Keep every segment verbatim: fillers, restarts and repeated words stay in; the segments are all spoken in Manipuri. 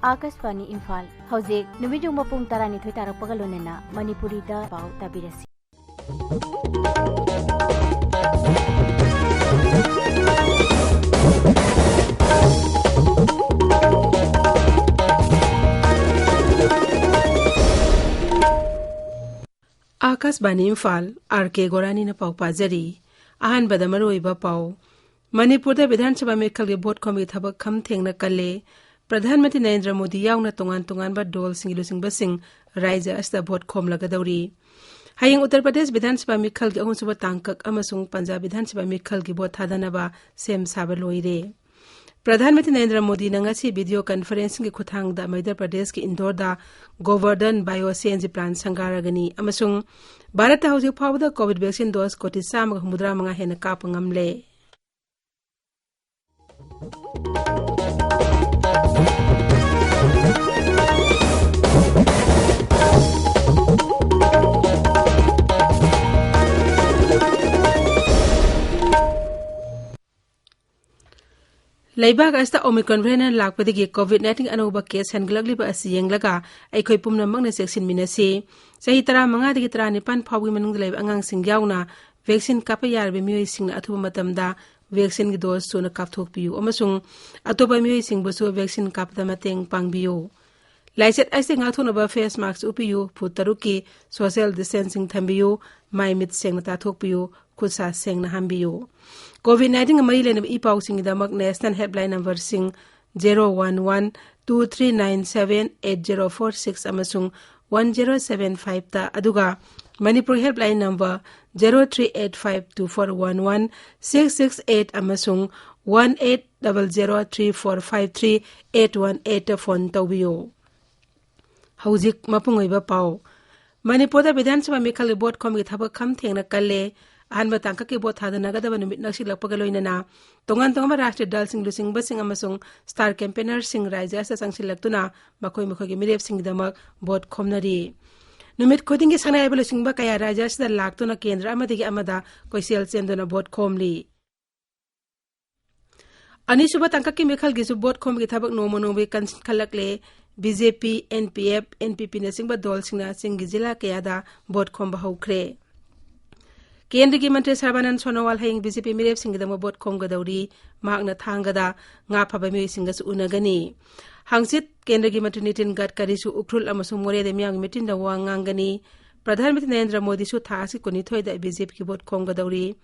ꯑꯥꯀꯥꯁꯕꯥꯅꯤ ꯏꯝꯐꯥꯜ꯫ ꯍꯧꯖꯤꯛ ꯅꯨꯃꯤꯠ ꯌꯨꯡꯕ ꯄꯨꯡ ꯇꯔꯥꯅꯤꯊꯣꯏ ꯇꯥꯔꯛꯄꯒ ꯂꯣꯏꯅꯅ ꯃꯅꯤꯄꯨꯔꯤꯗ ꯄꯥꯎ ꯇꯥꯕꯤꯔꯁꯤ꯫ ꯑꯥꯀꯥꯁꯕꯥꯅꯤ ꯏꯝꯐꯥꯜ, ꯑꯥꯔ ꯀꯦ ꯒꯣꯔꯥꯅꯤꯅ ꯄꯥꯎ ꯄꯥꯖꯔꯤ꯫ ꯑꯍꯥꯟꯕꯗ ꯃꯔꯨꯑꯣꯏꯕ ꯄꯥꯎ꯫ ꯃꯅꯤꯄꯨꯔꯗ ꯕꯤꯙꯥꯟ ꯁꯚꯥ ꯃꯤꯈꯜꯒꯤ ꯚꯣꯠ ꯈꯣꯝꯕꯒꯤ ꯊꯕꯛ ꯈꯝ ꯊꯦꯡꯅ ꯀꯜꯂꯦ꯫ ꯄ꯭ꯔꯙꯥꯟ ꯃꯟꯇ꯭ꯔꯤ ꯅꯔꯦꯟꯗ꯭ꯔ ꯃꯣꯗꯤ ꯌꯥꯎꯅ ꯇꯣꯉꯥꯟ ꯇꯣꯉꯥꯟꯕ ꯗꯣꯜꯁꯤꯡꯒꯤ ꯂꯨꯆꯤꯡꯕꯁꯤꯡ ꯔꯥꯖ꯭ꯌ ꯑꯁꯤꯗ ꯚꯣꯠ ꯈꯣꯝꯂꯒꯗꯧꯔꯤ꯫ ꯍꯌꯦꯡ ꯎꯠꯇꯔ ꯄ꯭ꯔꯗꯦꯁ ꯕꯤꯙꯥꯟ ꯁꯚꯥ ꯃꯤꯈꯜꯒꯤ ꯑꯍꯨꯝꯁꯨꯕ ꯇꯥꯡꯀꯛ ꯑꯃꯁꯨꯡ ꯄꯟꯖꯥꯕ ꯕꯤꯙꯥꯟ ꯁꯚꯥ ꯃꯤꯈꯜꯒꯤ ꯚꯣꯠ ꯊꯥꯗꯅꯕ ꯁꯦꯝ ꯁꯥꯕ ꯂꯣꯏꯔꯦ꯫ ꯄ꯭ꯔꯙꯥꯟ ꯃꯟꯇ꯭ꯔꯤ ꯅꯔꯦꯟꯗ꯭ꯔ ꯃꯣꯗꯤꯅ ꯉꯁꯤ ꯚꯤꯗꯤꯑꯣ ꯀꯟꯐꯔꯦꯟꯁꯤꯡꯒꯤ ꯈꯨꯠꯊꯥꯡꯗ ꯃꯙ꯭ꯌ ꯄ꯭ꯔꯗꯦꯁꯀꯤ ꯏꯟꯗꯣꯔꯗ Gobardhan bio C N G plant ꯁꯪꯒꯥꯔꯒꯅꯤ ꯑꯃꯁꯨꯡ ꯚꯥꯔꯠꯇ ꯍꯧꯖꯤꯛ ꯐꯥꯎꯕꯗ ꯀꯣꯚꯤꯗ ꯚꯦꯛꯁꯤꯟ ꯗꯣꯁ ꯀꯣꯇꯤ ꯆꯥꯝꯃꯒ ꯍꯨꯝꯐꯨꯇꯔꯥ ꯃꯉꯥ ꯍꯦꯟꯅ ꯀꯥꯞꯄ ꯉꯝꯂꯦ꯫ ꯂꯩꯕꯥꯛ ꯑꯁꯤꯗ ꯑꯣꯃꯤꯀ꯭ꯔꯣꯟ ꯚꯦꯔꯤꯌꯦꯟꯠ ꯂꯥꯛꯄꯗꯒꯤ ꯀꯣꯚꯤꯗ ꯅꯥꯏꯟꯇꯤꯟ ꯑꯅꯧꯕ ꯀꯦꯁ ꯍꯦꯟꯒꯠꯂꯛꯂꯤꯕ ꯑꯁꯤ ꯌꯦꯡꯂꯒ ꯑꯩꯈꯣꯏ ꯄꯨꯝꯅꯃꯛꯅ ꯆꯦꯛꯁꯤꯟꯃꯤꯟꯅꯁꯤ꯫ ꯆꯍꯤ ꯇꯔꯥꯃꯉꯥꯗꯒꯤ ꯇꯔꯥꯅꯤꯄꯥꯟ ꯐꯥꯎꯕꯒꯤ ꯃꯅꯨꯡꯗ ꯂꯩꯕ ꯑꯉꯥꯡꯁꯤꯡ ꯌꯥꯎꯅ ꯚꯦꯛꯁꯤꯟ ꯀꯥꯞꯄ ꯌꯥꯔꯕ ꯃꯤꯑꯣꯏꯁꯤꯡꯅ ꯑꯊꯨꯕ ꯃꯇꯝꯗ ꯚꯦꯛꯁꯤꯟꯒꯤ ꯗꯣꯁ ꯁꯨꯅ ꯀꯥꯞꯊꯣꯛꯄꯤꯌꯨ ꯑꯃꯁꯨꯡ ꯑꯇꯣꯞꯄ ꯃꯤꯑꯣꯏꯁꯤꯡꯕꯨꯁꯨ ꯚꯦꯛꯁꯤꯟ ꯀꯥꯞꯄꯗ ꯃꯇꯦꯡ ꯄꯥꯡꯕꯤꯌꯨ꯫ ꯂꯥꯏꯆꯠ ꯑꯁꯤ ꯉꯥꯛꯊꯣꯛꯅꯕ ꯐꯦꯁ ꯃꯥꯁꯛ ꯎꯞꯄꯤꯌꯨ, ꯐꯨꯠ ꯇꯔꯨꯛꯀꯤ ꯁꯣꯁꯤꯌꯦꯜ ꯗꯤꯁꯇꯦꯟꯁꯤꯡ ꯊꯝꯕꯤꯌꯨ, ꯃꯥꯏ ꯃꯤꯠ ꯁꯦꯡꯅ ꯇꯥꯊꯣꯛꯄꯤꯌꯨ, ꯈꯨꯠ ꯁꯥ ꯁꯦꯡꯅ ꯍꯥꯝꯕꯤꯌꯨ꯫ ꯀꯣꯚꯤꯗ ꯅꯥꯏꯟꯇꯤꯟꯒ ꯃꯔꯤ ꯂꯩꯅꯕ ꯏ ꯄꯥꯎꯁꯤꯡꯒꯤꯗꯃꯛ ꯅꯦꯁꯅꯦꯜ ꯍꯦꯜꯞꯂꯥꯏꯟ ꯅꯝꯕꯔꯁꯤꯡ zero one one two three nine seven eight zero four six ꯑꯃꯁꯨꯡ ꯋꯥꯟ ꯖꯦꯔꯣ ꯁꯚꯦꯟ ꯐꯥꯏꯚꯇ, ꯑꯗꯨꯒ Manipur helpline number zero three eight five two four one one six six eight ꯑꯃꯁꯨꯡ one eight double zero three four five three eight one ꯑꯩꯠꯇ ꯐꯣꯟ ꯇꯧꯕꯤꯌꯨ꯫ ꯍꯧꯖꯤꯛ ꯃꯄꯨꯡ ꯑꯣꯏꯕ ꯄꯥꯎ꯫ ꯃꯅꯤꯄꯨꯔꯗ ꯕꯤꯙꯥꯟ ꯁꯚꯥ ꯃꯤꯈꯜꯒꯤ ꯚꯣꯠ ꯈꯣꯝꯕꯒꯤ ꯊꯕꯛ ꯈꯝ ꯊꯦꯡꯅ ꯀꯜꯂꯦ꯫ ꯑꯍꯥꯟꯕ ꯇꯥꯡꯀꯛꯀꯤ ꯚꯣꯠ ꯊꯥꯗꯅꯒꯗꯕ ꯅꯨꯃꯤꯠ ꯅꯛꯁꯤꯜꯂꯛꯄꯒ ꯂꯣꯏꯅꯅ ꯇꯣꯉꯥꯟ ꯇꯣꯉꯥꯟꯕ ꯔꯥꯖꯅꯤꯇꯤ ꯗꯜꯁꯤꯡ ꯂꯨꯆꯤꯡꯕꯁꯤꯡ ꯑꯃꯁꯨꯡ ꯁ꯭ꯇꯥꯔ ꯀꯦꯝꯄꯦꯅꯔꯁꯤꯡ ꯔꯥꯖ꯭ꯌ ꯑꯁꯤꯗ ꯆꯪꯁꯤꯜꯂꯛꯇꯨꯅ ꯃꯈꯣꯏ ꯃꯈꯣꯏꯒꯤ ꯃꯤꯔꯦꯞꯁꯤꯡꯒꯤꯗꯃꯛ ꯚꯣꯠ ꯈꯣꯝꯅꯔꯤ꯫ ꯅꯨꯃꯤꯠ ꯈꯨꯗꯤꯡꯒꯤ ꯁꯛꯅꯥꯏꯔꯕ ꯂꯨꯆꯤꯡꯕ ꯀꯌꯥ ꯔꯥꯖ꯭ꯌ ꯑꯁꯤꯗ ꯂꯥꯛꯇꯨꯅ ꯀꯦꯟꯗ꯭ꯔ ꯑꯃꯗꯒꯤ ꯑꯃꯗ ꯀꯣꯏꯆꯦꯜ ꯆꯦꯟꯗꯨꯅ ꯚꯣꯠ ꯈꯣꯝꯂꯤ꯫ ꯑꯅꯤꯁꯨꯕ ꯇꯥꯡꯀꯛꯀꯤ ꯃꯤꯈꯜꯒꯤꯁꯨ ꯚꯣꯠ ꯈꯣꯝꯕꯒꯤ ꯊꯕꯛ ꯅꯣꯡꯃ ꯅꯣꯡꯃꯒꯤ ꯀꯟꯈꯠꯂꯛꯂꯦ꯫ B J P, N P F, N P ꯄꯤꯅꯆꯤꯡꯕ ꯗꯣꯜꯁꯤꯡꯅ ꯆꯤꯡꯒꯤ ꯖꯤꯂꯥ ꯀꯌꯥꯗ ꯚꯣꯠ ꯈꯣꯝꯕ ꯍꯧꯈ꯭ꯔꯦ꯫ ꯀꯦꯟꯗ꯭ꯔꯒꯤ ꯃꯟꯇ꯭ꯔꯤ ꯁꯔꯕꯥꯅꯟꯗ ꯁꯣꯅꯣꯋꯥꯜ ꯍꯌꯦꯡ ꯕꯤ ꯖꯦ ꯄꯤ ꯃꯤꯔꯦꯞꯁꯤꯡꯒꯤꯗꯃꯛ ꯚꯣꯠ ꯈꯣꯝꯒꯗꯧꯔꯤ꯫ ꯃꯍꯥꯛꯅ ꯊꯥꯡꯒꯗ ꯉꯥ ꯐꯥꯕ ꯃꯤꯑꯣꯏꯁꯤꯡꯒꯁꯨ ꯎꯅꯒꯅꯤ꯫ ꯍꯪꯆꯤꯠ ꯀꯦꯟꯗ꯭ꯔꯒꯤ ꯃꯟꯇ꯭ꯔꯤ ꯅꯤꯇꯤꯟ ꯒꯗꯀꯔꯤꯁꯨ ꯎꯈ꯭ꯔꯨꯜ ꯑꯃꯁꯨꯡ ꯃꯣꯔꯦꯗ ꯃꯤꯌꯥꯝꯒꯤ ꯃꯤꯇꯤꯟꯗ ꯋꯥ ꯉꯥꯡꯒꯅꯤ꯫ ꯄ꯭ꯔꯙꯥꯟ ꯃꯟꯇ꯭ꯔꯤ ꯅꯔꯦꯟꯗ꯭ꯔ ꯃꯣꯗꯤꯁꯨ ꯊꯥ ꯑꯁꯤ ꯀꯨꯟꯅꯤꯊꯣꯏꯗ ꯕꯤ ꯖꯦ ꯄꯤꯒꯤ ꯚꯣꯠ ꯈꯣꯝꯒꯗꯧꯔꯤ꯫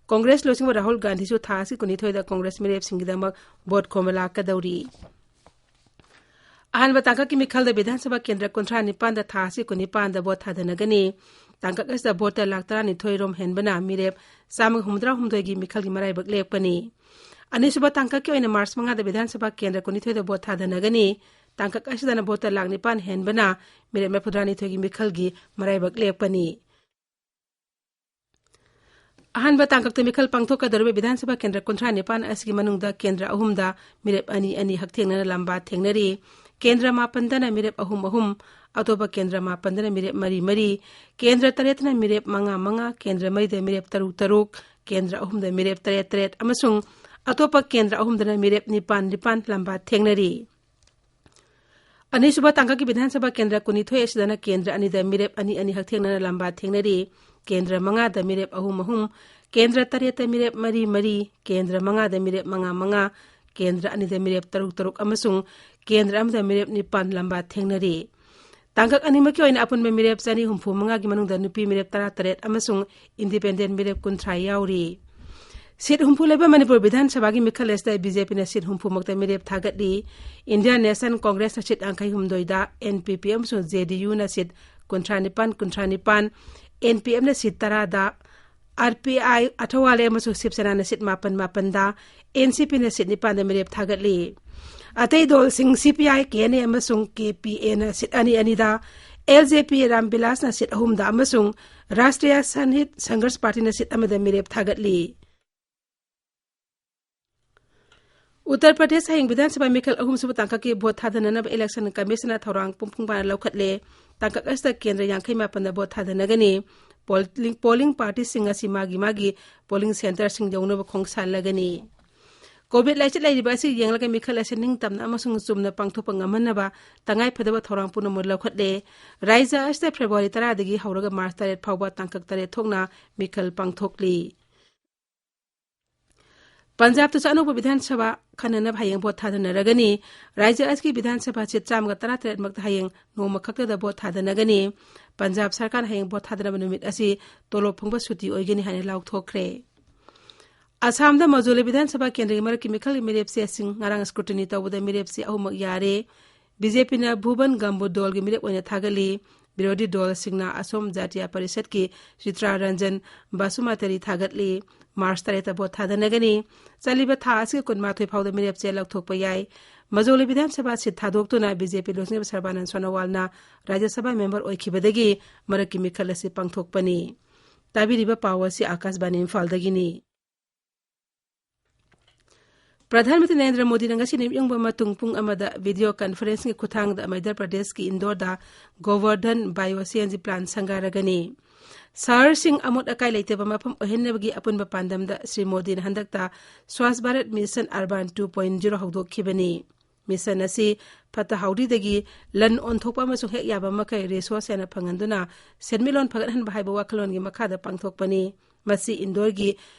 ꯀꯣꯡꯒ꯭ꯔꯦꯁ ꯂꯨꯆꯤꯡꯕ ꯔꯥꯍꯨꯜ ꯒꯥꯟꯙꯤꯁꯨ ꯊꯥ ꯑꯁꯤ ꯀꯨꯟꯅꯤꯊꯣꯏꯗ ꯀꯣꯡꯒ꯭ꯔꯦꯁ ꯃꯤꯔꯦꯞꯁꯤꯡꯒꯤꯗꯃꯛ ꯚꯣꯠ ꯈꯣꯝꯕ ꯂꯥꯛꯀꯗꯧꯔꯤ꯫ ꯑꯍꯥꯟꯕ ꯇꯥꯡꯀꯛꯀꯤ ꯃꯤꯈꯜꯗ ꯕꯤꯙꯥꯟ ꯁꯚꯥ ꯀꯦꯟꯗ꯭ꯔ ꯀꯨꯟꯊ꯭ꯔꯥ ꯅꯤꯄꯥꯟꯗ ꯊꯥ ꯑꯁꯤ ꯀꯨꯟꯅꯤꯄꯥꯟꯗ ꯚꯣꯠ ꯊꯥꯗꯅꯒꯅꯤ꯫ ꯇꯥꯡꯀꯛ ꯑꯁꯤꯗ ꯚꯣꯇꯔ ꯂꯥꯛ ꯇꯔꯥꯅꯤꯊꯣꯏ ꯔꯣꯝ ꯍꯦꯟꯕꯅ ꯃꯤꯔꯦꯞ ꯆꯥꯝꯃꯒ ꯍꯨꯝꯐꯨꯇꯔꯥ ꯍꯨꯝꯗꯣꯏꯒꯤ ꯃꯤꯈꯜꯒꯤ ꯃꯔꯥꯏꯕꯛ ꯂꯦꯞꯀꯅꯤ꯫ ꯑꯅꯤꯁꯨꯕ ꯇꯥꯡꯀꯛꯀꯤ ꯑꯣꯏꯅ ꯃꯥꯔꯆ ꯃꯉꯥꯗ ꯕꯤꯙꯥꯟ ꯁꯚꯥ ꯀꯦꯟꯗ꯭ꯔ ꯀꯨꯟꯅꯤꯊꯣꯏꯗ ꯚꯣꯠ ꯊꯥꯗꯅꯒꯅꯤ꯫ ꯇꯥꯡꯀꯛ ꯑꯁꯤꯗꯅ ꯚꯣꯇꯔ ꯂꯥꯛ ꯅꯤꯄꯥꯟ ꯍꯦꯟꯕꯅ ꯃꯤꯔꯦꯞ ꯃꯔꯤꯐꯨꯇꯔꯥꯅꯤꯊꯣꯏꯒꯤ ꯃꯤꯈꯜꯒꯤ ꯃꯔꯥꯏꯕꯛ ꯂꯦꯞꯀꯅꯤ꯫ ꯑꯍꯥꯟꯕ ꯇꯥꯡꯀꯛꯇ ꯃꯤꯈꯜ ꯄꯥꯡꯊꯣꯛꯀꯗꯧꯔꯤꯕ ꯕꯤꯙꯥꯟ ꯁꯚꯥ ꯀꯦꯟꯗ꯭ꯔ ꯀꯨꯟꯊ꯭ꯔꯥ ꯅꯤꯄꯥꯟ ꯑꯁꯤꯒꯤ ꯃꯅꯨꯡꯗ ꯀꯦꯟꯗ꯭ꯔ ꯑꯍꯨꯝꯗ ꯃꯤꯔꯦꯞ ꯑꯅꯤ ꯑꯅꯤ ꯍꯛꯊꯦꯡꯅꯅ ꯂꯝꯕꯥ ꯊꯦꯡꯅꯔꯤ꯫ ꯀꯦꯟꯗ꯭ꯔ ꯃꯥꯄꯟꯗꯅ ꯃꯤꯔꯦꯞ ꯑꯍꯨꯝ ꯑꯍꯨꯝ, ꯑꯇꯣꯞꯄ ꯀꯦꯟꯗ꯭ꯔ ꯃꯥꯄꯟꯗꯅ ꯃꯤꯔꯦꯞ ꯃꯔꯤ ꯃꯔꯤ, ꯀꯦꯟꯗ꯭ꯔ ꯇꯔꯦꯠꯇꯅ ꯃꯤꯔꯦꯞ ꯃꯉꯥ ꯃꯉꯥ, ꯀꯦꯟꯗ꯭ꯔ ꯃꯔꯤꯗ ꯃꯤꯔꯦꯞ ꯇꯔꯨꯛ ꯇꯔꯨꯛ, ꯀꯦꯟꯗ꯭ꯔ ꯑꯍꯨꯝꯗ ꯃꯤꯔꯦꯞ ꯇꯔꯦꯠ ꯇꯔꯦꯠ ꯑꯃꯁꯨꯡ ꯑꯇꯣꯞꯄ ꯀꯦꯟꯗ꯭ꯔ ꯑꯍꯨꯝꯗꯅ ꯃꯤꯔꯦꯞ ꯅꯤꯄꯥꯟ ꯅꯤꯄꯥꯟ ꯂꯝꯕꯥ ꯊꯦꯡꯅꯔꯤ꯫ ꯑꯅꯤꯁꯨꯕ ꯇꯥꯡꯀꯛꯀꯤ ꯕꯤꯙꯥꯟ ꯁꯚꯥ ꯀꯦꯟꯗ꯭ꯔ ꯀꯨꯟꯅꯤꯊꯣꯏ ꯑꯁꯤꯗꯅ ꯀꯦꯟꯗ꯭ꯔ ꯑꯅꯤꯗ ꯃꯤꯔꯦꯞ ꯑꯅꯤ ꯑꯅꯤ ꯍꯛꯊꯦꯡꯅꯅ ꯂꯝꯕꯥ ꯊꯦꯡꯅꯔꯤ꯫ ꯀꯦꯟꯗ꯭ꯔ ꯃꯉꯥꯗ ꯃꯤꯔꯦꯞ ꯑꯍꯨꯝ ꯑꯍꯨꯝ, ꯀꯦꯟꯗ꯭ꯔ ꯇꯔꯦꯠꯇ ꯃꯤꯔꯦꯞ ꯃꯔꯤ ꯃꯔꯤ, ꯀꯦꯟꯗ꯭ꯔ ꯃꯉꯥꯗ ꯃꯤꯔꯦꯞ ꯃꯉꯥ ꯃꯉꯥ, ꯀꯦꯟꯗ꯭ꯔ ꯑꯅꯤꯗ ꯃꯤꯔꯦꯞ ꯇꯔꯨꯛ ꯇꯔꯨꯛ ꯑꯃꯁꯨꯡ ꯀꯦꯟꯗ꯭ꯔ ꯑꯃꯗ ꯃꯤꯔꯦꯞ ꯅꯤꯄꯥꯟ ꯂꯝꯕꯥ ꯊꯦꯡꯅꯔꯤ꯫ ꯇꯥꯡꯀꯛ ꯑꯅꯤꯃꯛꯀꯤ ꯑꯣꯏꯅ ꯑꯄꯨꯟꯕ ꯃꯤꯔꯦꯞ ꯆꯅꯤ ꯍꯨꯝꯐꯨ ꯃꯉꯥꯒꯤ ꯃꯅꯨꯡꯗ ꯅꯨꯄꯤ ꯃꯤꯔꯦꯞ ꯇꯔꯥ ꯇꯔꯦꯠ ꯑꯃꯁꯨꯡ ꯏꯟꯗꯤꯄꯦꯟꯗꯦꯟ ꯃꯤꯔꯦꯞ ꯀꯨꯟꯊ꯭ꯔꯥ ꯌꯥꯎꯔꯤ꯫ ꯁꯤꯠ ꯍꯨꯝꯐꯨ ꯂꯩꯕ ꯃꯅꯤꯄꯨꯔ ꯕꯤꯙꯥꯟ ꯁꯚꯥꯒꯤ ꯃꯤꯈꯜ ꯑꯁꯤꯗ ꯕꯤ ꯖꯦ ꯄꯤꯅ ꯁꯤꯠ ꯍꯨꯝꯐꯨꯃꯛꯇ ꯃꯤꯔꯦꯞ ꯊꯥꯒꯠꯂꯤ꯫ ꯏꯟꯗꯤꯌꯥꯟ ꯅꯦꯁꯅꯦꯜ ꯀꯣꯡꯒ꯭ꯔꯦꯁꯅ ꯁꯤꯠ ꯌꯥꯡꯈꯩ ꯍꯨꯝꯗꯣꯏꯗ, ꯑꯦꯟ ꯄꯤ ꯄꯤ ꯑꯃꯁꯨꯡ ꯖꯦ ꯗꯤ ꯌꯨꯅ ꯁꯤꯠ ꯀꯨꯟꯊ꯭ꯔꯥ ꯅꯤꯄꯥꯟ, ꯀꯨꯟꯊ꯭ꯔꯥ ꯅꯤꯄꯥꯟ, ꯑꯦꯟ ꯄꯤ ꯑꯦꯐꯅ ꯁꯤꯠ ꯇꯔꯥꯗ, ꯑꯥꯔ ꯄꯤ ꯑꯥꯏ, ꯑꯊꯋꯥꯂꯦ ꯑꯃꯁꯨꯡ ꯁꯤꯕ ꯁꯦꯅꯥꯅ ꯁꯤꯠ ꯃꯥꯄꯟ ꯃꯥꯄꯟꯗ, ꯑꯦꯟ ꯁꯤ ꯄꯤꯅ ꯁꯤꯠ ꯅꯤꯄꯥꯟꯗ ꯃꯤꯔꯦꯞ ꯊꯥꯒꯠꯂꯤ꯫ ꯑꯇꯩ ꯗꯣꯜꯁꯤꯡ ꯁꯤ P I, K N A ꯑꯃꯁꯨꯡ ꯀꯦ ꯄꯤ ꯑꯦꯅ ꯁꯤꯠ ꯑꯅꯤ ꯑꯅꯤꯗ, ꯑꯦꯜ ꯖꯦ ꯄꯤ, ꯔꯥꯝ ꯕꯤꯂꯥꯁꯅ ꯁꯤꯠ ꯑꯍꯨꯝꯗ ꯑꯃꯁꯨꯡ ꯔꯥꯁꯇ꯭ꯔꯤꯌꯥ ꯁꯟꯍꯤꯠ ꯁꯪꯘꯔꯁ ꯄꯥꯔꯇꯤꯅ ꯁꯤꯠ ꯑꯃꯗ ꯃꯤꯔꯦꯞ ꯊꯥꯒꯠꯂꯤ꯫ ꯎꯠꯇꯔ ꯄ꯭ꯔꯗꯦꯁ ꯍꯌꯦꯡ ꯕꯤꯙꯥꯟ ꯁꯚꯥ ꯃꯤꯈꯜ ꯑꯍꯨꯝꯁꯨꯕ ꯇꯥꯡꯀꯛꯀꯤ ꯚꯣꯠ ꯊꯥꯗꯅꯅꯕ ꯏꯂꯦꯛꯁꯟ ꯀꯃꯤꯁꯟꯅ ꯊꯧꯔꯥꯡ ꯄꯨꯡ ꯄꯨꯡ ꯐꯥꯅ ꯂꯧꯈꯠꯂꯦ꯫ ꯇꯥꯡꯀꯛ ꯑꯁꯤꯗ ꯀꯦꯟꯗ꯭ꯔ ꯌꯥꯡꯈꯩ ꯃꯥꯄꯟꯗ ꯚꯣꯠ ꯊꯥꯗꯅꯒꯅꯤ꯫ ꯄꯣꯂꯤꯡ, ꯄꯣꯂꯤꯡ ꯄꯥꯔꯇꯤꯁꯤꯡ ꯑꯁꯤ ꯃꯥꯒꯤ ꯃꯥꯒꯤ ꯄꯣꯂꯤꯡ ꯁꯦꯟꯇꯔꯁꯤꯡ ꯌꯧꯅꯕ ꯈꯣꯡꯁꯥꯜꯂꯒꯅꯤ꯫ ꯀꯣꯚꯤꯗ ꯂꯥꯏꯆꯠ ꯂꯩꯔꯤꯕ ꯑꯁꯤ ꯌꯦꯡꯂꯒ ꯃꯤꯈꯜ ꯑꯁꯤ ꯅꯤꯡꯇꯝꯅ ꯑꯃꯁꯨꯡ ꯆꯨꯝꯅ ꯄꯥꯡꯊꯣꯛꯄ ꯉꯝꯍꯟꯅꯕ ꯇꯉꯥꯏ ꯐꯗꯕ ꯊꯧꯔꯥꯡ ꯄꯨꯝꯅꯃꯛ ꯂꯧꯈꯠꯂꯦ꯫ ꯔꯥꯏꯖ꯭ꯌ ꯑꯁꯤꯗ ꯐꯦꯕ꯭ꯔꯨꯋꯥꯔꯤ ꯇꯔꯥꯗꯒꯤ ꯍꯧꯔꯒ ꯃꯥꯔꯆ ꯇꯔꯦꯠ ꯐꯥꯎꯕ ꯇꯥꯡꯀꯛ ꯇꯔꯦꯠ ꯊꯣꯛꯅ ꯃꯤꯈꯜ ꯄꯥꯡꯊꯣꯛꯂꯤ꯫ ꯄꯟꯖꯥꯕꯇꯁꯨ ꯑꯅꯧꯕ ꯕꯤꯙꯥꯟ ꯁꯚꯥ ꯈꯟꯅꯅꯕ ꯍꯌꯦꯡ ꯚꯣꯠ ꯊꯥꯗꯅꯔꯒꯅꯤ꯫ ꯔꯥꯏꯖ꯭ꯌ ꯑꯁꯤꯒꯤ ꯕꯤꯙꯥꯟ ꯁꯚꯥ ꯁꯤꯠ ꯆꯥꯝꯃꯒ ꯇꯔꯥꯇꯔꯦꯠ ꯃꯛꯇ ꯍꯌꯦꯡ ꯅꯣꯡꯃ ꯈꯛꯇꯗ ꯚꯣꯠ ꯊꯥꯗꯅꯒꯅꯤ꯫ ꯄꯟꯖꯥꯕ ꯁꯔꯀꯥꯔꯅ ꯍꯌꯦꯡ ꯚꯣꯠ ꯊꯥꯗꯅꯕ ꯅꯨꯃꯤꯠ ꯑꯁꯤ ꯇꯣꯂꯣꯞ ꯐꯪꯕ ꯁꯨꯇꯤ ꯑꯣꯏꯒꯅꯤ ꯍꯥꯏꯅ ꯂꯥꯎꯊꯣꯛꯈ꯭ꯔꯦ꯫ ꯑꯁꯥꯝꯗ ꯃꯖꯨꯂꯤ ꯕꯤꯙꯥꯟ ꯁꯚꯥ ꯀꯦꯟꯗ꯭ꯔꯒꯤ ꯃꯔꯛꯀꯤ ꯃꯤꯈꯜꯒꯤ ꯃꯤꯔꯦꯞꯆꯦꯁꯤꯡ ꯉꯔꯥꯡ scrutiny ꯇꯧꯕꯗ ꯃꯤꯔꯦꯞꯆꯦ ꯑꯍꯨꯝꯃꯛ ꯌꯥꯔꯦ꯫ ꯕꯤ ꯖꯦ ꯄꯤꯅ ꯚꯨꯕꯟ ꯒꯝꯕꯨ ꯗꯣꯜꯒꯤ ꯃꯤꯔꯦꯞ ꯑꯣꯏꯅ ꯊꯥꯒꯠꯂꯤ꯫ ꯕꯤꯔꯣꯙꯤ ꯗꯣꯜꯁꯤꯡꯅ ꯑꯁꯣꯝ ꯖꯥꯇꯤꯌꯥ ꯄꯔꯤꯁꯠꯀꯤ ꯆꯤꯇ꯭ꯔꯥ ꯔꯟꯖꯟ ꯕꯥꯁꯨꯃꯥꯇꯔꯤ ꯊꯥꯒꯠꯂꯤ꯫ ꯃꯥꯔꯆ ꯇꯔꯦꯠꯇ ꯚꯣꯠ ꯊꯥꯗꯅꯒꯅꯤ꯫ ꯆꯠꯂꯤꯕ ꯊꯥ ꯑꯁꯤꯒꯤ ꯀꯨꯟꯃꯥꯊꯣꯏ ꯐꯥꯎꯗ ꯃꯤꯔꯦꯞꯆꯦ ꯂꯧꯊꯣꯛꯄ ꯌꯥꯏ꯫ ꯃꯖꯣꯂꯤ ꯕꯤꯙꯥꯟ ꯁꯚꯥ ꯁꯤꯠ ꯊꯥꯗꯣꯛꯇꯨꯅ ꯕꯤ ꯖꯦ ꯄꯤ ꯂꯨꯆꯤꯡꯕ ꯁꯔꯕꯥꯅꯟ ꯁꯣꯅꯣꯋꯥꯜꯅ ꯔꯥꯖ꯭ꯌ ꯁꯚꯥ ꯃꯦꯝꯕꯔ ꯑꯣꯏꯈꯤꯕꯗꯒꯤ ꯃꯔꯛꯀꯤ ꯃꯤꯈꯜ ꯑꯁꯤ ꯄꯥꯡꯊꯣꯛꯄꯅꯤ꯫ ꯇꯥꯕꯤꯔꯤꯕ ꯄꯥꯎ ꯑꯁꯤ ꯑꯥꯀꯥꯁꯕꯥꯅꯤ ꯏꯝꯐꯥꯜꯗꯒꯤꯅꯤ꯫ ꯄ꯭ꯔꯙꯥꯟ ꯃꯟꯇ꯭ꯔꯤ ꯅꯔꯦꯟꯗ꯭ꯔ ꯃꯣꯗꯤꯅ ꯉꯁꯤ ꯅꯨꯃꯤꯠ ꯌꯨꯡꯕ ꯃꯇꯨꯡ ꯄꯨꯡ ꯑꯃꯗ video conferencingꯒꯤ ꯈꯨꯠꯊꯥꯡꯗ ꯃꯩꯙ꯭ꯌ ꯄ꯭ꯔꯗꯦꯁꯀꯤ ꯏꯟꯗꯣꯔꯗ Gobardhan bio C N G plant ꯁꯪꯒꯥꯔꯒꯅꯤ꯫ ꯁꯍꯔꯁꯤꯡ ꯑꯃꯣꯠ ꯑꯀꯥꯏ ꯂꯩꯇꯕ ꯃꯐꯝ ꯑꯣꯏꯍꯟꯅꯕꯒꯤ ꯑꯄꯨꯟꯕ ꯄꯥꯟꯗꯝꯗ ꯁ꯭ꯔꯤ ꯃꯣꯗꯤꯅ ꯍꯟꯗꯛꯇ Swachh Bharat mission urban two point zero ꯍꯧꯗꯣꯛꯈꯤꯕꯅꯤ꯫ ꯃꯤꯁꯟ ꯑꯁꯤ ꯐꯠꯇ ꯍꯥꯎꯗꯤꯗꯒꯤ ꯂꯟ ꯑꯣꯟꯊꯣꯛꯄ ꯑꯃꯁꯨꯡ ꯍꯦꯛ ꯌꯥꯕ ꯃꯈꯩ ꯔꯤꯁꯣꯔꯁ ꯍꯦꯟꯅ ꯐꯪꯍꯟꯗꯨꯅ ꯁꯦꯟꯃꯤꯠꯂꯣꯟ ꯐꯒꯠꯍꯟꯕ ꯍꯥꯏꯕ ꯋꯥꯈꯜꯂꯣꯟꯒꯤ ꯃꯈꯥꯗ ꯄꯥꯡꯊꯣꯛꯄꯅꯤ꯫ ꯃꯁꯤ ꯏꯟꯗꯣꯔꯒꯤ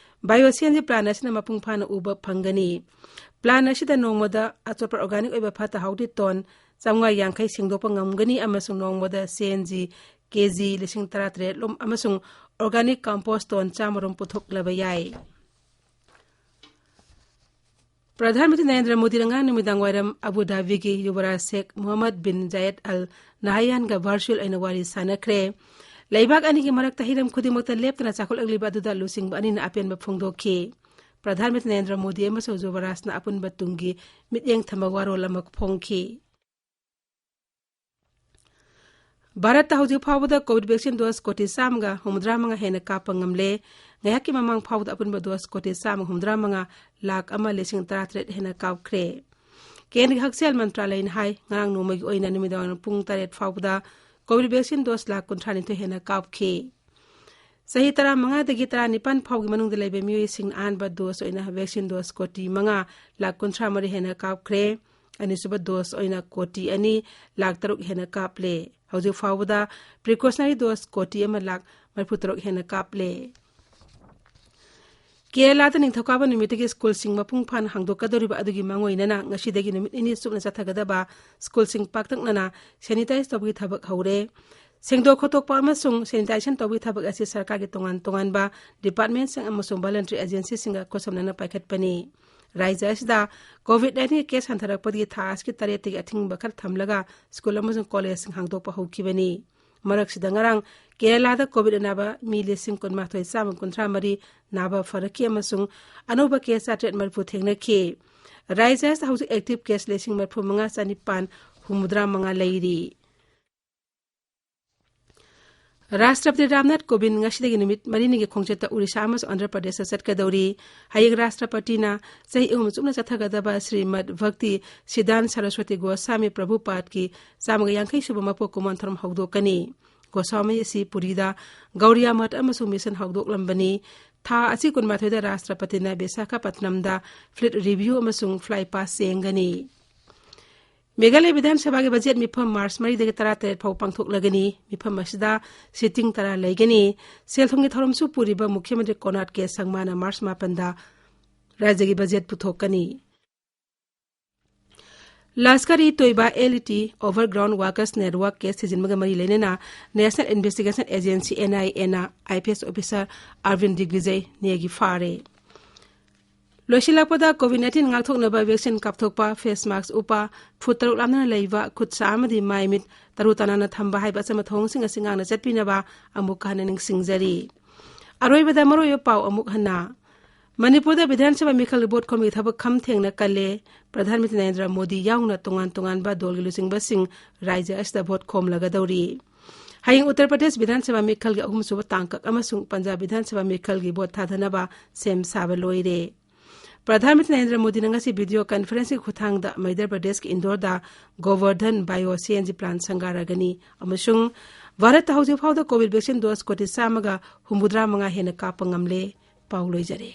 bio C N G plant ꯑꯁꯤꯅ ꯃꯄꯨꯡ ꯐꯥꯅ ꯎꯕ ꯐꯪꯒꯅꯤ꯫ ꯄ꯭ꯂꯥꯟ ꯑꯁꯤꯗ ꯅꯣꯡꯃꯗ ꯑꯆꯣꯠꯄ ꯑꯣꯔꯒꯥꯅꯤꯛ ꯑꯣꯏꯕ ꯐꯠꯇ ꯍꯥꯎꯗꯤ ꯇꯣꯟ ꯆꯥꯝꯃꯉꯥ ꯌꯥꯡꯈꯩ ꯁꯦꯡꯗꯣꯛꯄ ꯉꯝꯒꯅꯤ ꯑꯃꯁꯨꯡ ꯅꯣꯡꯃꯗ ꯁꯤ ꯑꯦꯟ ꯖꯤ ꯀꯦ ꯖꯤ ꯂꯤꯁꯤꯡ ꯇꯔꯥꯇꯔꯦꯠ ꯂꯣꯝ ꯑꯃꯁꯨꯡ ꯑꯣꯔꯒꯥꯅꯤꯛ ꯀꯝꯄꯣꯁ ꯇꯣꯟ ꯆꯥꯝꯃ ꯔꯣꯝ ꯄꯨꯊꯣꯛꯂꯕ ꯌꯥꯏ꯫ ꯄ꯭ꯔꯙꯥꯟ ꯃꯟꯇ꯭ꯔꯤ ꯅꯔꯦꯟꯗ꯭ꯔ ꯃꯣꯗꯤꯅ ꯉꯔꯥꯡ ꯅꯨꯃꯤꯗꯥꯡ ꯋꯥꯏꯔꯝ ꯑꯕꯨ ꯙꯥꯕꯤꯒꯤ ꯌꯨꯕꯔꯥꯖ ꯁꯦꯈ ꯃꯨꯍꯝꯃꯗ ꯕꯤꯟ ꯖꯥꯌꯦꯗ ꯑꯜ ꯅꯍꯌꯥꯟꯒ virtual ꯑꯣꯏꯅ ꯋꯥꯔꯤ ꯁꯥꯟꯅꯈ꯭ꯔꯦ꯫ ꯂꯩꯕꯥꯛ ꯑꯅꯤꯒꯤ ꯃꯔꯛꯇ ꯍꯤꯔꯝ ꯈꯨꯗꯤꯡꯃꯛꯇ ꯂꯦꯞꯇꯅ ꯆꯥꯎꯈꯠꯂꯛꯂꯤꯕ ꯑꯗꯨꯗ ꯂꯨꯆꯤꯡꯕ ꯑꯅꯤꯅ ꯑꯄꯦꯟꯕ ꯐꯣꯡꯗꯣꯛꯈꯤ꯫ ꯄ꯭ꯔꯙꯥꯟ ꯃꯟꯇ꯭ꯔꯤ ꯅꯔꯦꯟꯗ꯭ꯔ ꯃꯣꯗꯤ ꯑꯃꯁꯨꯡ ꯌꯨꯕꯔꯥꯖꯅ ꯑꯄꯨꯟꯕ ꯇꯨꯡꯒꯤ ꯃꯤꯠꯌꯦꯡ ꯊꯝꯕ ꯋꯥꯔꯣꯜ ꯑꯃ ꯐꯣꯡꯈꯤ꯫ ꯚꯥꯔꯠꯇ ꯍꯧꯖꯤꯛ ꯐꯥꯎꯕꯗ ꯀꯣꯚꯤꯗ ꯚꯦꯛꯁꯤꯟ ꯗꯣꯁ ꯀꯣꯇꯤ ꯆꯥꯝꯃꯒ ꯍꯨꯝꯐꯨꯇꯔꯥ ꯃꯉꯥ ꯍꯦꯟꯅ ꯀꯥꯞꯄ ꯉꯝꯂꯦ꯫ ꯉꯥꯏꯍꯥꯛꯀꯤ ꯃꯃꯥꯡ ꯐꯥꯎꯕꯗ ꯑꯄꯨꯟꯕ ꯗꯣꯁ ꯀꯣꯇꯤ ꯆꯥꯝꯃ ꯍꯨꯝꯐꯨꯇꯔꯥ ꯃꯉꯥ ꯂꯥꯈ ꯑꯃ ꯂꯤꯁꯤꯡ ꯇꯔꯥꯇꯔꯦꯠ ꯍꯦꯟꯅ ꯀꯥꯞꯈ꯭ꯔꯦ꯫ ꯀꯦꯟꯗ꯭ꯔꯒꯤ ꯍꯛꯁꯦꯜ ꯃꯟꯇ꯭ꯔꯥꯂꯌꯅ ꯍꯥꯏ, ꯉꯔꯥꯡ ꯅꯣꯡꯃꯒꯤ ꯑꯣꯏꯅ ꯅꯨꯃꯤꯗꯥꯡꯋꯥꯏꯔꯝ ꯄꯨꯡ ꯇꯔꯦꯠ ꯐꯥꯎꯕꯗ ꯀꯣꯚꯤꯗ ꯚꯦꯛꯁꯤꯟ ꯗꯣꯁ ꯂꯥꯈ ꯀꯨꯟꯊ꯭ꯔꯥꯅꯤꯊꯣꯏ ꯍꯦꯟꯅ ꯀꯥꯞꯈꯤ꯫ ꯆꯍꯤ ꯇꯔꯥꯃꯉꯥꯗꯒꯤ ꯇꯔꯥꯅꯤꯄꯥꯟ ꯐꯥꯎꯒꯤ ꯃꯅꯨꯡꯗ ꯂꯩꯕ ꯃꯤꯑꯣꯏꯁꯤꯡꯅ ꯑꯍꯥꯟꯕ ꯗꯣꯁ ꯑꯣꯏꯅ ꯚꯦꯛꯁꯤꯟ ꯗꯣꯁ ꯀꯣꯇꯤ ꯃꯉꯥ ꯂꯥꯈ ꯀꯨꯟꯊ꯭ꯔꯥ ꯃꯔꯤ ꯍꯦꯟꯅ ꯀꯥꯞꯈ꯭ꯔꯦ꯫ ꯑꯅꯤꯁꯨꯕ ꯗꯣꯁ ꯑꯣꯏꯅ ꯀꯣꯇꯤ ꯑꯅꯤ ꯂꯥꯈ ꯇꯔꯨꯛ ꯍꯦꯟꯅ ꯀꯥꯞꯂꯦ꯫ ꯍꯧꯖꯤꯛ ꯐꯥꯎꯕꯗ ꯄ꯭ꯔꯤꯀꯣꯁꯅꯔꯤ ꯗꯣꯁ ꯀꯣꯇꯤ ꯑꯃ ꯂꯥꯈ ꯃꯔꯤꯐꯨ ꯇꯔꯨꯛ ꯍꯦꯟꯅ ꯀꯥꯞꯂꯦ꯫ ꯀꯦꯔꯂꯥꯗ ꯅꯤꯡꯊꯧꯀꯥꯕ ꯅꯨꯃꯤꯠꯇꯒꯤ ꯁ꯭ꯀꯨꯜꯁꯤꯡ ꯃꯄꯨꯡ ꯐꯥꯅ ꯍꯥꯡꯗꯣꯛꯀꯗꯧꯔꯤꯕ ꯑꯗꯨꯒꯤ ꯃꯥꯡꯑꯣꯏꯅꯅ ꯉꯁꯤꯗꯒꯤ ꯅꯨꯃꯤꯠ ꯅꯤꯅꯤ ꯆꯨꯞꯅ ꯆꯠꯊꯒꯗꯕ ꯁ꯭ꯀꯨꯜꯁꯤꯡ ꯄꯥꯛꯇꯛꯅꯅ ꯁꯦꯅꯤꯇꯥꯏꯖ ꯇꯧꯕꯒꯤ ꯊꯕꯛ ꯍꯧꯔꯦ꯫ ꯁꯦꯡꯗꯣꯛ ꯈꯣꯠꯇꯣꯛꯄ ꯑꯃꯁꯨꯡ ꯁꯦꯅꯤꯇꯥꯏꯖꯦꯁꯟ ꯇꯧꯕꯒꯤ ꯊꯕꯛ ꯑꯁꯤ ꯁꯔꯀꯥꯔꯒꯤ ꯇꯣꯉꯥꯟ ꯇꯣꯉꯥꯟꯕ ꯗꯤꯄꯥꯔꯠꯃꯦꯟꯠꯁꯤꯡ ꯑꯃꯁꯨꯡ ꯚꯣꯂꯟꯇꯔꯤ ꯑꯦꯖꯦꯟꯁꯤꯁꯤꯡꯒ ꯈꯨꯠꯁꯝꯅꯅ ꯄꯥꯏꯈꯠꯄꯅꯤ꯫ ꯔꯥꯖ꯭ꯌ ꯑꯁꯤꯗ ꯀꯣꯚꯤꯗ ꯅꯥꯏꯟꯇꯤꯟꯒꯤ ꯀꯦꯁ ꯍꯟꯊꯔꯛꯄꯗꯒꯤ ꯊꯥ ꯑꯁꯤꯒꯤ ꯇꯔꯦꯠꯇꯒꯤ ꯑꯊꯤꯡꯕ ꯈꯔ ꯊꯝꯂꯒ ꯁ꯭ꯀꯨꯜ ꯑꯃꯁꯨꯡ ꯀꯣꯂꯦꯖꯁꯤꯡ ꯍꯥꯡꯗꯣꯛꯄ ꯍꯧꯈꯤꯕꯅꯤ꯫ ꯃꯔꯛꯁꯤꯗ ꯉꯔꯥꯡ ꯀꯦꯔꯂꯥꯗ ꯀꯣꯚꯤꯗ ꯑꯅꯥꯕ ꯃꯤ ꯂꯤꯁꯤꯡ ꯀꯨꯟꯃꯥꯊꯣꯏ ꯆꯥꯝꯃ ꯀꯨꯟꯊ꯭ꯔꯥ ꯃꯔꯤ ꯅꯥꯕ ꯐꯔꯛꯈꯤ ꯑꯃꯁꯨꯡ ꯑꯅꯧꯕ ꯀꯦꯁ ꯆꯥꯇ꯭ꯔꯦꯠ ꯃꯔꯤꯐꯨ ꯊꯦꯡꯅꯈꯤ꯫ ꯔꯥꯖ꯭ꯌ ꯑꯁꯤꯗ ꯍꯧꯖꯤꯛ ꯑꯦꯛꯇꯤꯚ ꯀꯦꯁ ꯂꯤꯁꯤꯡ ꯃꯔꯤꯐꯨ ꯃꯉꯥ ꯆꯥꯅꯤꯄꯥꯟ ꯍꯨꯝꯐꯨꯇꯔꯥ ꯃꯉꯥ ꯂꯩꯔꯤ꯫ ꯔꯥꯁꯇ꯭ꯔꯄꯇꯤ ꯔꯥꯝꯅꯥꯊ ꯀꯣꯕꯤꯟ ꯉꯁꯤꯗꯒꯤ ꯅꯨꯃꯤꯠ ꯃꯔꯤꯅꯤꯒꯤ ꯈꯣꯡꯆꯠꯇ ꯑꯣꯔꯤꯁꯥ ꯑꯃꯁꯨꯡ ꯑꯟꯙ꯭ꯔ ꯄ꯭ꯔꯗꯦꯁꯇ ꯆꯠꯀꯗꯧꯔꯤ꯫ ꯍꯌꯦꯡ ꯔꯥꯁꯇ꯭ꯔꯄꯇꯤꯅ ꯆꯍꯤ ꯑꯍꯨꯝ ꯆꯨꯞꯅ ꯆꯠꯊꯒꯗꯕ ꯁ꯭ꯔꯤꯃꯗ ꯚꯛꯇꯤ ꯁꯤꯗꯥꯟ ꯁꯔꯁꯋꯇꯤ ꯒꯣꯁꯥꯃꯤ ꯄ꯭ꯔꯚꯨꯄꯥꯗꯀꯤ ꯆꯥꯝꯃꯒ ꯌꯥꯡꯈꯩ ꯁꯨꯕ ꯃꯄꯣꯛ ꯀꯨꯝꯑꯣꯟ ꯊꯧꯔꯝ ꯍꯧꯗꯣꯛꯀꯅꯤ꯫ ꯒꯣꯁꯥꯃꯤ ꯑꯁꯤ ꯄꯨꯔꯤꯗ ꯒꯧꯔꯤꯌꯥ ꯃꯊ ꯑꯃꯁꯨꯡ ꯃꯤꯁꯟ ꯍꯧꯗꯣꯛꯂꯝꯕꯅꯤ꯫ ꯊꯥ ꯑꯁꯤ ꯀꯨꯟꯃꯥꯊꯣꯏꯗ ꯔꯥꯁꯇ꯭ꯔꯄꯇꯤꯅ ꯕꯤꯁꯥꯈꯥꯄꯠꯅꯝꯗ ꯐ꯭ꯂꯤꯠ ꯔꯤꯚ꯭ꯌꯨ ꯑꯃꯁꯨꯡ ꯐ꯭ꯂꯥꯏ ꯄꯥꯁ ꯌꯦꯡꯒꯅꯤ꯫ ꯃꯦꯘꯥꯂꯌ ꯕꯤꯙꯥꯟ ꯁꯚꯥꯒꯤ ꯕꯖꯦꯠ ꯃꯤꯐꯝ ꯃꯥꯔꯆ ꯃꯔꯤꯗꯒꯤ ꯇꯔꯥꯇꯔꯦꯠ ꯐꯥꯎ ꯄꯥꯡꯊꯣꯛꯂꯒꯅꯤ꯫ ꯃꯤꯐꯝ ꯑꯁꯤꯗ ꯁꯤꯇꯤꯡ ꯇꯔꯥ ꯂꯩꯒꯅꯤ꯫ ꯁꯦꯜ ꯊꯨꯝꯒꯤ ꯊꯧꯔꯝꯁꯨ ꯄꯨꯔꯤꯕ ꯃꯨꯈ꯭ꯌ ꯃꯟꯇ꯭ꯔꯤ ꯀꯣꯅꯥꯔꯗ ꯀꯦ ꯁꯪꯃꯥꯅ ꯃꯥꯔꯆ ꯃꯥꯄꯟꯗ ꯔꯥꯖ꯭ꯌꯒꯤ ꯕꯖꯦꯠ ꯄꯨꯊꯣꯛꯀꯅꯤ꯫ Lashkar e Toiba, L E T, overground workers network case ꯊꯤꯖꯤꯟꯕꯒ ꯃꯔꯤ ꯂꯩꯅꯅ national investigation agency, N I ꯑꯦꯅ ꯑꯥꯏ ꯄꯤ ꯑꯦꯁ ꯑꯣꯐꯤꯁꯥꯔ ꯑꯔꯕꯤꯟ ꯗꯤꯒ꯭ꯔꯤꯖꯩ ꯅꯦꯒꯤ ꯐꯥꯔꯦ꯫ ꯂꯣꯏꯁꯤꯜꯂꯛꯄꯗ, ꯀꯣꯚꯤꯗ ꯅꯥꯏꯟꯇꯤꯟ ꯉꯥꯛꯊꯣꯛꯅꯕ ꯚꯦꯛꯁꯤꯟ ꯀꯥꯞꯊꯣꯛꯄ, ꯐꯦꯁ ꯃꯥꯛꯁ ꯎꯞꯄ, ꯐꯨꯠ ꯇꯔꯨꯛ ꯂꯥꯞꯅꯅ ꯂꯩꯕ, ꯈꯨꯠ ꯁꯥ ꯑꯃꯗꯤ ꯃꯥꯏ ꯃꯤꯠ ꯇꯔꯨ ꯇꯅꯥꯟꯅ ꯊꯝꯕ ꯍꯥꯏꯕ ꯑꯆꯝꯕ ꯊꯧꯑꯣꯡꯁꯤꯡ ꯑꯁꯤ ꯉꯥꯛꯅ ꯆꯠꯄꯤꯅꯕ ꯑꯃꯨꯛꯀ ꯍꯟꯅ ꯅꯤꯡꯁꯤꯡꯖꯔꯤ꯫ ꯑꯔꯣꯏꯕꯗ ꯃꯔꯨꯑꯣꯏꯕ ꯄꯥꯎ ꯑꯃꯨꯛ ꯍꯟꯅ꯫ ꯃꯅꯤꯄꯨꯔꯗ ꯕꯤꯙꯥꯟ ꯁꯚꯥ ꯃꯤꯈꯜꯒꯤ ꯚꯣꯠ ꯈꯣꯝꯕꯒꯤ ꯊꯕꯛ ꯈꯝ ꯊꯦꯡꯅ ꯀꯜꯂꯦ꯫ ꯄ꯭ꯔꯙꯥꯟ ꯃꯟꯇ꯭ꯔꯤ ꯅꯔꯦꯟꯗ꯭ꯔ ꯃꯣꯗꯤ ꯌꯥꯎꯅ ꯇꯣꯉꯥꯟ ꯇꯣꯉꯥꯟꯕ ꯗꯣꯜꯒꯤ ꯂꯨꯆꯤꯡꯕꯁꯤꯡ ꯔꯥꯖ꯭ꯌ ꯑꯁꯤꯗ ꯚꯣꯠ ꯈꯣꯝꯂꯒꯗꯧꯔꯤ꯫ ꯍꯌꯦꯡ ꯎꯠꯇꯔ ꯄ꯭ꯔꯗꯦꯁ ꯕꯤꯙꯥꯟ ꯁꯚꯥ ꯃꯤꯈꯜꯒꯤ ꯑꯍꯨꯝꯁꯨꯕ ꯇꯥꯡꯀꯛ ꯑꯃꯁꯨꯡ ꯄꯟꯖꯥꯕ ꯕꯤꯙꯥꯟ ꯁꯚꯥ ꯃꯤꯈꯜꯒꯤ ꯚꯣꯠ ꯊꯥꯗꯅꯕ ꯁꯦꯝ ꯁꯥꯕ ꯂꯣꯏꯔꯦ꯫ ꯄ꯭ꯔꯙꯥꯟ ꯃꯟꯇ꯭ꯔꯤ ꯅꯔꯦꯟꯗ꯭ꯔ ꯃꯣꯗꯤꯅ ꯉꯁꯤ ꯚꯤꯗꯤꯑꯣ ꯀꯟꯐꯔꯦꯟꯁꯀꯤ ꯈꯨꯠꯊꯥꯡꯗ ꯃꯙ꯭ꯌ ꯄ꯭ꯔꯗꯦꯁꯀꯤ ꯏꯟꯗꯣꯔꯗ Gobardhan bio C N G plant ꯁꯪꯒꯥꯔꯒꯅꯤ ꯑꯃꯁꯨꯡ ꯚꯥꯔꯠꯇ ꯍꯧꯖꯤꯛ ꯐꯥꯎꯗ ꯀꯣꯚꯤꯗ ꯚꯦꯛꯁꯤꯟ ꯗꯣꯁ ꯀꯣꯇꯤ ꯆꯥꯝꯃꯒ ꯍꯨꯝꯐꯨꯇꯔꯥ ꯃꯉꯥ ꯍꯦꯟꯅ ꯀꯥꯞꯄ ꯉꯝꯂꯦ꯫ ꯄꯥꯎ ꯂꯣꯏꯖꯔꯦ꯫